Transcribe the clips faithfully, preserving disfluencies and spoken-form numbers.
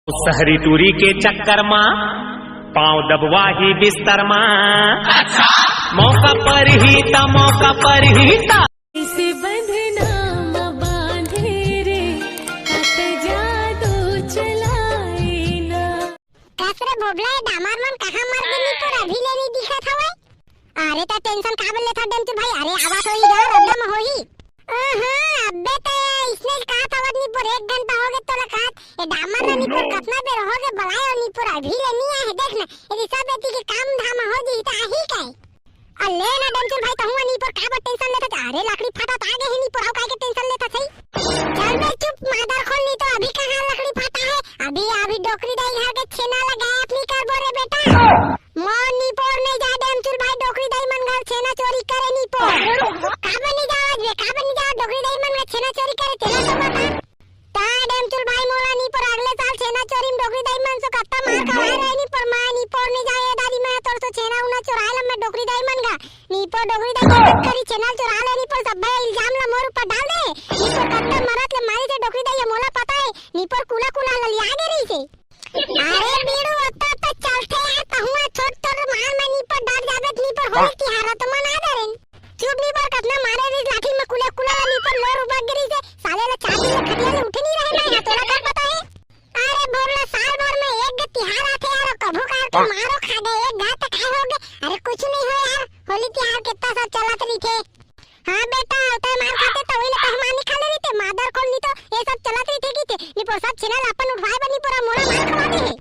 शहरी टूरी के चक्कर मा पाँव दबवाही बिस्तर मा। मौका पर ही त, मौका पर ही त। इसे बंधना म बांधे रे, कत जादू चलाए ना। कस रे भोभला, ए डामर मन कहाँ मर गे निपोर, अभी ले नहीं दिखत हवय। अरे त tension काबर लेथस डेमचुल भाई? अरे आवत होही गा, रद्दा म होही। अहाँ, अबे त इसने काहत हवस निपोर, एक घंटा होगे तोला काहत। ए डामर ला निपोर कतना बेर होगे बलाए हो निपोर, अभी ले नी आए हे। देख ना, यदि सब एती के काम धाम हो जही त आही काय? अ ले ना डेमचुल भाई, तहूँ निपोर काबर tension लेथस? अरे लकड़ी फाटा त आ गे हे निपोर, अउ काय के tension लेथस हे? चल बे चुप मादर खोल, नी तो अभी कहाँ लकड़ी फाटा हे, अभी, अभी डोकरी दाई घर के छेना ला गायब नी करबो रे बेटा। मोर निपोर नहीं जाय डेमचुल भाई, डोकरी दाई मन घर छेना चोरी करे निपोर। काबर नहीं जावस बे, काबर नहीं जावस? डोकरी दाई मन घर छेना चोरी करे, तेला तो बता। त डेमचुल भाई मोला निपोर अगले साल छेना चोरी म डोकरी दाई मन से कत्ता मार खवाए रहे निपोर, मैं निपोर नहीं जाय दादी, मैं तोर से छेना उना चोराए ला मैं डोकरी दाई मन घर। निपोर डोकरी दाई के करी छेना चोरा ले निपोर, सब्बे इल्जाम ला मोर ऊपर डाल दे। निपोर कत्ता मरत ले मारिस डोकरी दाई मोला पता हे, निपोर कुला कुला ललिया गे रहिसे। अरे बीड़ू, ओतका तो चलथे यार, तहुआ छोट तोर मार में निपोर डर जाबे, निपोर होली तिहार तो मना दे रे। चुप निपोर, कतना मारे रिस लाठी में कुले कुला ला निपोर लोर उबक गिरी से, साले ला चार दिन ले खटिया ले उठे नहीं रहे मैं, हाँ, तोला का पता हे? अरे भोभला, साल भर में एक गे तिहार आथे यार, कभू कार के मारो खा गए, एक घात काय हो गए? अरे कुछ नहीं हो यार, होली तिहार कितना सब चलत रहिथे। हाँ बेटा, तैं मार खाते त वही ले तैं मार निकाले रहिते, मादर खोल नी तो ये सब चलत रहिथे की थे, निपोर सब छेना ला अपन उठवाए बर निपोर मोला मार खवा दे हे।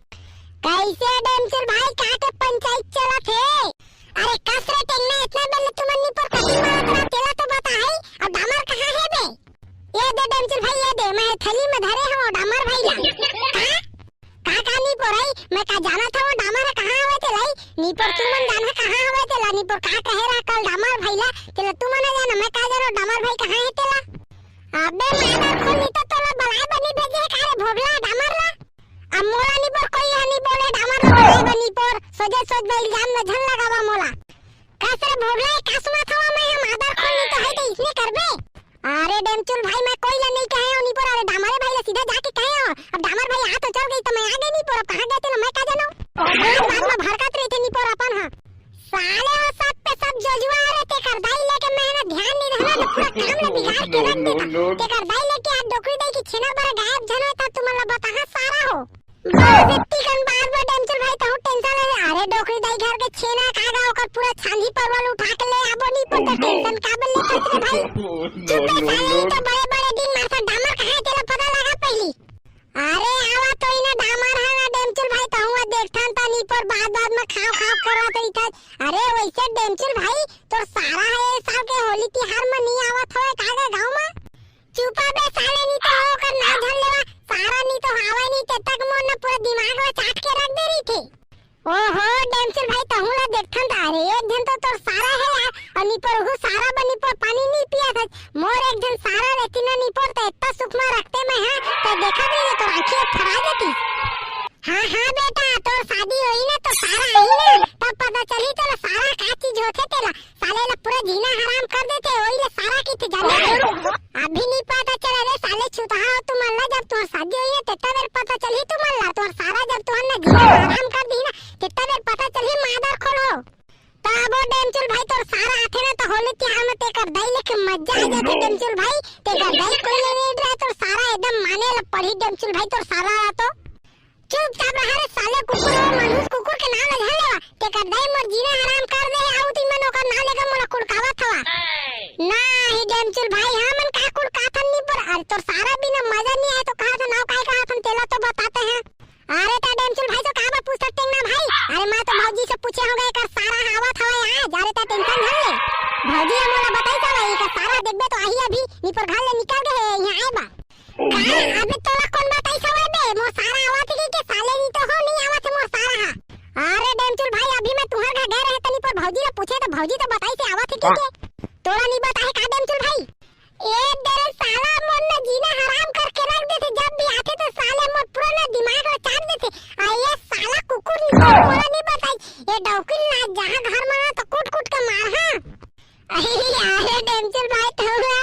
कैसे डेमचुल भाई, का के पंचायत चलत हे? अरे कस रे टेंगना, इतना बेर ले तुमन निपोर कति मारत रहा, तेला तो बता हे, अउ डामर कहाँ हे बे? ये दे डेमचुल भाई, ये दे, मैं थैली में धरे हूँ डामर भाई ला। हाँ? का, का निपोर आई? मैं का जानत हवं डामर ह कहाँ हवय तेला? निपोर तुमन जानहा कहाँ हवय तेला? निपोर का कहे रहा कल डामर भाई ला? तेला तुमन ह जाना, मैं का जानो डामर भाई कहाँ हे तेला? अबे मादर खोल, नी तो तोला बलाए बर नी भेजे हे का रे भोभला डामर ला? अब मोला निपोर कोई ह नी बोले डामर ला बलाए बर निपोर, सोझे सोझ में इल्जाम न झन लगावा मोला। कस रे भोभला, का सुनात हवं मैं ह मादर खोल, नी तो हे तो इसने करबे। अरे डेमचुल भाई, मैं कोई ला नहीं कहे हूँ निपोर, अरे डामरे भाई ला सीधा जाके कहे हूँ। अब डामर भाई आ तो चल गई तो मैं आ गई निपोर, अब कहाँ गए तेला मैं का जानो। बात बात में भड़कत रहिथे निपोर अपन, हाँ। साले वो सब पे सब जोजुआ रहे, तेकर दाई लेके मैं ना ध्यान नहीं रहना, तो पूरा काम ला बिगाड़ के रख देता। तेकर दाई लेके आज डोकरी दाई की छेना बर गायब झन होता, तुमन ला बताहा सारा हो। बस इतनी कन बात बा डेमचुल भाई, तहूँ tension ले। अरे डोकरी दाई घर के छेना का गा, ओकर पूरा छांदी परवल उठा के ले आबो निपोर, तो tension काबर लेथस रे भाई? चुप बे साले, ये तो बड़े बड़े दिन मारथन, डामर कहाँ हे तेला पता लगा पहली। अरे आवा तो इना डामर हा ना डेमचुल भाई, तहूँ देखथन त निपोर बात बात में खाव खाव करत रहिथस। अरे वैसे डेमचुल भाई, तोर सारा हे ए साल के होली तिहार में नहीं आवत हवे का गा गाँव में? चुपा बे साले, नी तो ओकर नाव झन लेवा, सारा नी तो हावय नी, ते तक मोर न पूरा दिमाग ला चाट के रख दे रहिथे। ओहो, डेमचुल भाई, तहूँ ला देखथन त, अरे, एक झन तो तोर सारा हे यार, अउ निपोर हू सारा बा निपोर पानी नी पिया था, मोर एक झन सारा रहती ना निपोर, त इतना सुख में रखते मैं, हाँ, त देखा भी रे, तोर आँखी फरा देती। हाँ, हाँ बेटा, तोर शादी होई ना, तो सारा आई ना, तब पता चली तोला सारा का चीज होथे तेला। साले ला पूरा जीना हराम कर देथे, ओही ले सारा कहिथे जाने रे। अभी नी पता चले रे साले छुतहा हो तुमन ला, जब तुहर शादी होही ना, तेता बेर पता चलही तुमन ला, तुहर सारा जब तुहर ना जीना हराम कर दिही ना, तेता बेर पता चलही मादर खोल हो। त अब ओ डेमचुल भाई तोर सारा आथे ना, त होली तिहार में तेकर दाई लेके मजा आ जाथे डेमचुल भाई, तेकर दाई कोई ले नहीं रहा, तोर सारा एकदम माने ला पड़ी डेमचुल भाई, तोर सारा ला तो। चुपचाप रहा रे साले कुकुर, वो मनहूस कुकुर के नाम ला झन लेवा। तेकर दाई मोर जीना हराम कर दे हे, आऊ तुमन ओकर नाम लेकर मोला कुड़कावत हवा। ना, ही डेमचुल भाई, हमन का कुड़काथन निपोर, अरे तोर सारा बिना मजा नहीं आए तो कहा था नाव काय कहा थन तेला तो बताते हैं। अरे त डेमचुल भाई तो काबर पूछत टेंगना भाई? अरे मैं तो भौजी से पूछे हों गा एकर सारा आवत हवय आज, अरे त tension झन ले। भौजी ह मोला बताई साला एकर सारा देखबे तो आही अभी निपोर घर ले निकल गए हे, यहाँ आए बा। का? अबे तोला कोन बताइस हवय बे? मोर सारा आवत हे के? साले नी तो हो, नहीं आवत हे मोर सारा हा। अरे डेमचुल भाई, अभी मैं तुहर घर गए रहे तनी पर भौजी ला पूछे तो भौजी तो बताइस हे आवत हे के? तोला नी बताए का डेमचुल भाई? ए दे रे साला, मोर न जीना हराम करके रख देथे, जब भी आथे तो साले मोर पूरा न दिमाग ला चाट देथे। आ ये साला कुकुर नी तो मोला नी बताइस, ये डौकी ना जहाँ घर मा तो कूट कूट के मार, हाँ। अरे, अरे, डेमचुल भाई, तो हुआ।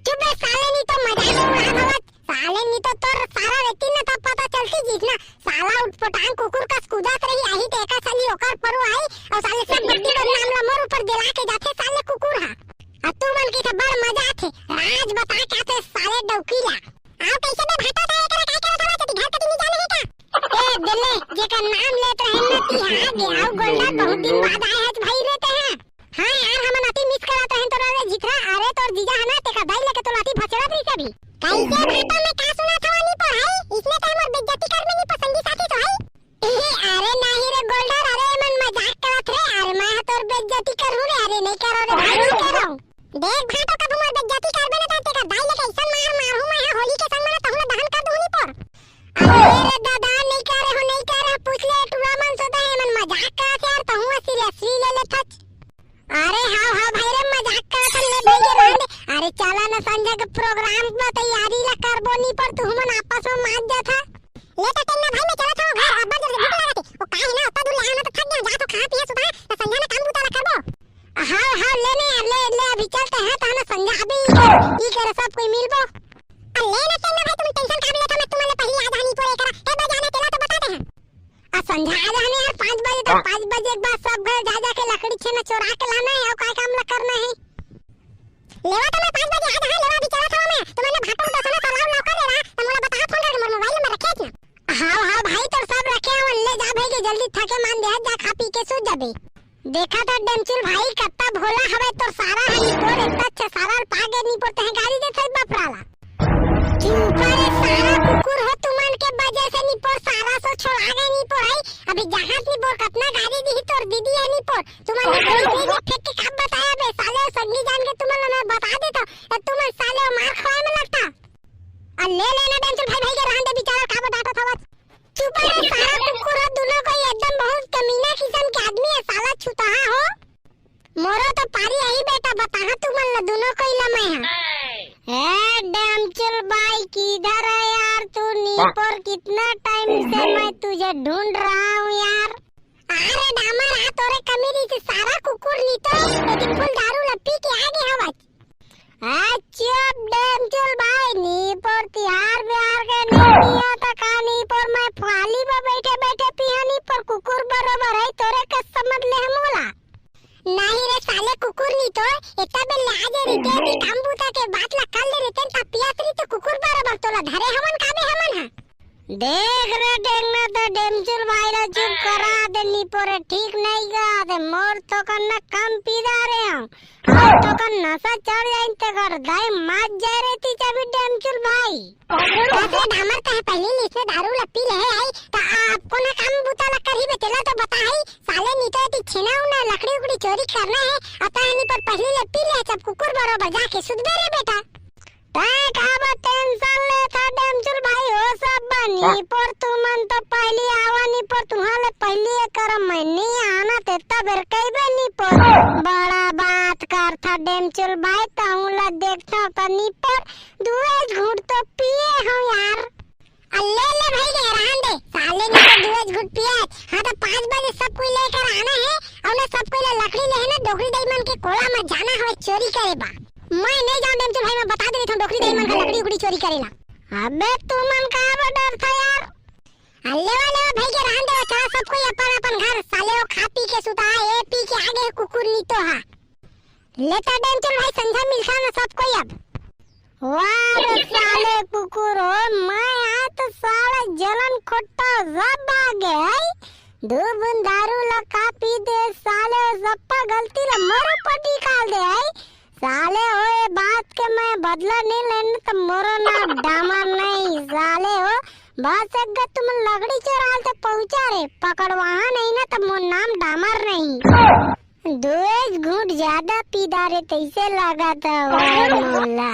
चुप बे, साले, नी तो मजाक उड़ात हवस। साले, नी तो तोर सारा रहती ना, तब पता चलती जिस ना। टांग कुकुर कस कूदत रही, आही ते एकर सली ओकर परो आई, अउ साले सब गलती बदनाम ला मोर ऊपर दिला के जाथे साले कुकुर हा। अब तुमन के तो बड़ मजा आथे, राज बता के आथे साले डौकी ला। आओ कैसे बे भाटो, तैं एकरा काय करत हवा, जदी घर कती नहीं जाने है का? ए दिल्ले, जेकर नाम लेत रहे न ती हा गे, आओ गोल्डा, बहुत दिन बाद आए हच भाई रे तैं हा। हाँ यार, हमन अति मिस करत रहेन तोला रे झिथरा। अरे तोर जीजा है ना, तेकर दाई लेके तोला अति भसेड़त रहिस अभी। कैसे भाटा में का सुनत हवा नी पढ़ाई? इसने तो हमर बेइज्जती कर में नी पसंदी साथी तो है। अरे नहीं रे गोल्डर, अरे मन मजाक करत रे। अरे मैं हा तोर बेइज्जती करूँ रे? अरे नहीं करो रे भाई, नहीं करो। देख भाटा, कब हमर बेइज्जती करबे ना, तो तेकर दाई लेके ऐसा मार मारू मैं हा, होली के संग में ना तहुला दहन कर दूँ नी पर। अरे रे दादा, नहीं करे हो, नहीं करे हो, पूछ ले टूरा मन से तो, ये मन मजाक करत यार, तहूँ सीरियसली ले लेथच। अरे हाव हाव भाई रे, मजाक करत हन, ले भाई के रहन दे। अरे चला ना संझा के प्रोग्राम में तैयारी ला करबो नी पर, तुहू मन आपस में मात जाथा। ले तो टेंगना भाई, मैं चलत हूँ घर, अब्बड़ जोर से भूख लागत हे। वो का है ना, उतना दूर ले आना तो थक गया, जा तो खा पिया सुधा, ना संझा में काम बूता ला करबो। हाव हाव, ले ने यार, ले ले, अभी चलते हैं, तो ना संझा अभी ई कर, ई कर सब कोई मिलबो। अरे ले ना टेंगना भाई, तुम टेंशन का भी लेता, मैं तुम्हारे पहले आ जानी पड़े करा। ए बजाने तेला तो बता दे हैं। आ संझा आ जाने यार, पाँच बजे तक, पाँच बजे के बाद सब घर जा जाके लकड़ी छेना चोरा के लाना है, और काय काम ला करना है। लेवा तो मैं पाँच बजे आ जाऊँ, लेवा अभी चला था मैं, तुम्हारे भाटो को दसना सलाम लौका दे रहा, तो मोला बता फोन करके मोर मोबाइल नंबर रखे ना। हाँ हाँ भाई, तो सब रखे हवन, ले जा भाई के जल्दी, थके मान दे, जा खा पी के सो जाबे। देखा था डेमचुल भाई, कत्ता भोला हवे तोर सारा हनी पोर, इतना अच्छा सारा पागे नी पोर, तहे गाड़ी दे थे बापराला। चुप रे सारा कुकुर हो, तुमन के वजह से नी पोर सारा सो छोड़ा गए नी पोर है। अभी जहाज नी पोर कतना गाड़ी दी तोर दीदी है नी पोर। तुमन ने कोई भी ने फेंक के कब बताया बे साले, संगी जान के तुमन ने बता देता। अब तुमन साले मार खाए में लगता। आ ले लेना डेमचुल भाई, भाई के रहन दे, बेचारा का डांटत हवत। चुप रे सारा कुकुर हो, दोनों कोई एकदम बहुत कमीना किस्म के आदमी है साला छुतहा हो। मोरो तो पारी आई बेटा, बताहा तुमन ला दोनों कोई ला मैं हा। ए डेमचुल भाई, किधर है यार तू? नीपोर कितना टाइम से मैं तुझे ढूंढ रहा हूँ यार। अरे डामर आ तोरे कमीरी से सारा कुकुर नी तो, लेकिन फुल दारू ला पी के आगे हवत। आ चुप डेमचुल भाई, नीपोर तिहार बिहार के नहीं किया था का? नीपोर मैं फाली पे बैठे बैठे पिया, नीपोर कुकुर बरोबर है, तोरे के समझ ले हम बोला। नहीं रे साले कुकुर नी तो, इतना बेर ले आजे रहिते, अभी काम बूता के बात ला कर ले रहिते, तब पियात रही तो कुकुर बराबर तोला धरे हमन काबे हमन हा। देख रे टेंगना, तो डेमचुल भाई ला चुप करा दे, नीपोरे ठीक नहीं गा दे, मोर तो कन्ना कम पी जा रहे हूँ, और तो कन नशा चढ़ जाए ते कर दाई मार जाए रहती चाबी डेमचुल भाई। कैसे डामर कहे पहली लीस में दारू ला पी ले है आई, तो आप कोना काम बूता ला करही बे, तेला तो बता है, साले नी तो एती छेना उना लकड़ी उकड़ी चोरी करना है, अतः नी पर पहली ले पी ले, सब कुकुर बरोबर जाके सुधबे रे बेटा। तैं काबर टेंशन ले था डेमचुल भाई, हो सब बनी पर तुमन तो पहली आवा नी पर तुहां ले पहली ये करम मैं नी आना ते तब बेर कइबे नी पर। बड़ा बात कर था डेमचुल भाई, तहूं ला देखता था नी पर दुए घूंट तो पिए हो यार। आ ले ले भाई के रहन दे, साले नी तो दुए घूंट पिए। हाँ तो पाँच बजे सब कोई लेकर आना है, और ना सब कोई ला लकड़ी ले है ना डोकरी दाई मन के कोला में जाना है चोरी करे बा। मैं नहीं जाऊं डेमचुल भाई, मैं बता दे रही हूँ डोकरी दाई मन का लकड़ी उकड़ी चोरी करेला। अबे तुमन का बा डर था यार। आ लेवा लेवा भाई के रहन दे, चला सब कोई अपन अपन घर, साले वो खा पी के सुता, ये पी के आगे कुकुर नी तो हा। लेता डेमचुल भाई, संझा मिलता ना सब कोई अब। वाह रे साले कुकुर हो, मैं आए तो साले जलन खोट्टा सब आ गए है। दो बूंद दारू ला का पी दे साले, सप्पा गलती ला मोर ऊपर निकाल दे है। साले हो, ये बात के मैं बदला नहीं लेने तो मोरो नाम डामर नहीं साले हो। बस एक तुम लकड़ी चोराल तो पहुंचा रे, पकड़वा नहीं ना तो मोर नाम डामर नहीं। दुएज घूंट ज्यादा पी डारे तैसे लागत हवय मोला।